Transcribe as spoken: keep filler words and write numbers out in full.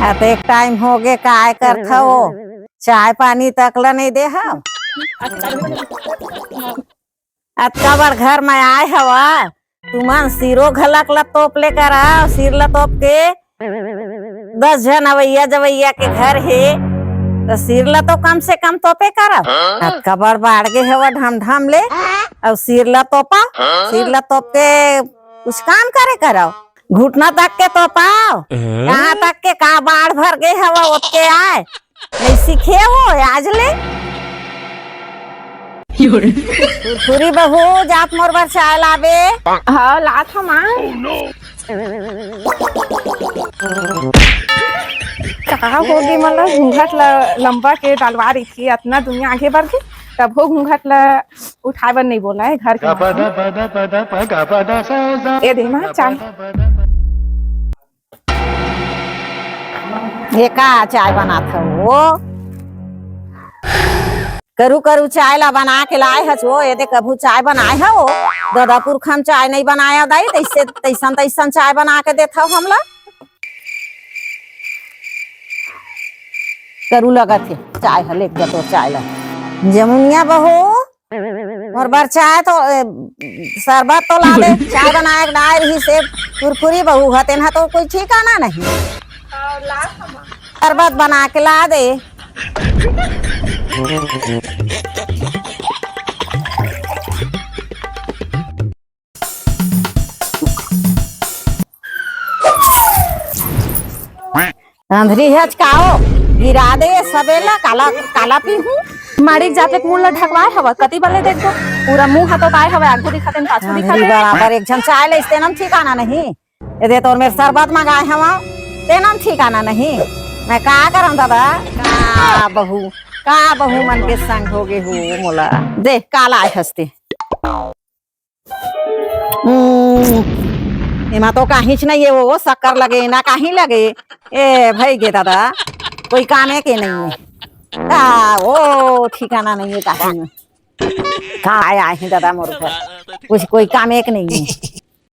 अतेक टाइम होगे, काय करथव? चाय पानी तक ल नइ दे हव। अतका बड़ घर म आय हवा, तुमन सिरो घलक ल तोप ले करव, सिर ल तोप के दस झन अवइया जवइया के घर हे, त सिर ल तो कम से कम तोपे करव। अतका बड़ बाढ़ गे हवा ढम ढम ले, अउ सिर ल तोपा, सिर ल तोप के कुछ काम करे करव। घुटना तक के तोपाव, कहाँ तक के का बाढ़ भर गे हवा ओतके आय। नइ सीखे हो आज ले। फुरफुरी बहू, जात मोर बर चाय लाबे। हाँ, लात हव माँ। का होगे, मतलब घूंघट ल-, लंबा के डालवा रही थी, अतना दुनिया आगे बढ़ के, तभो घूंघट ल उठाए बर नइ बोला हे घर के मन। ए दे माँ, चाय। ये का चाय बनात हव वो? करू करू चाय ला बना के लाए हस वो। ये दे, कभू चाय बनाए हव वो? ददा पुरखा म चाय नइ बनाया दाई, तइसे, तइसन तइसन चाय बना के देथव हमला। करू लगत हे चाय ह, लेके जा तोर चाय ला। जमुनिया बहू, मोर बर चाय तो, ए, शरबत तो ला दे। चाय बनाए के डाय रही से कुरकुरी बहू ह, तेन ह तो कोई ठिकाना नहीं। शरबत बना के ला दे। अंधरी हच काओ, गिरा दे सबेला, काला, काला पीहूं। माड़िक जात ले मुंह ल ढकवाए हवा, कति बले देख दो। पूरा मुंह ह तो पाए हवा, आगू दिखाते न पाछू अंधरी दिखाते। बराबर एक झन चाय ले, तेन म ठिकाना नहीं। ए दे तोर मेर शरबत मंगाए हवा, तेन म ठिकाना नहीं। मैं का करंव दादा, का बहू, का बहू मन के संग होगे हो मोला। दे, काला आए हस्ती। हम्म, एमा तो काहीच नइ हे वो, शक्कर लगे ना काहीं लगे। ए भई गे दादा, कोई कामे के नइ हे। का वो ठिकाना नइ हे काहीं। का आय, आय हे दादा मोर घर, कुछ कोई कामे के नइ हे।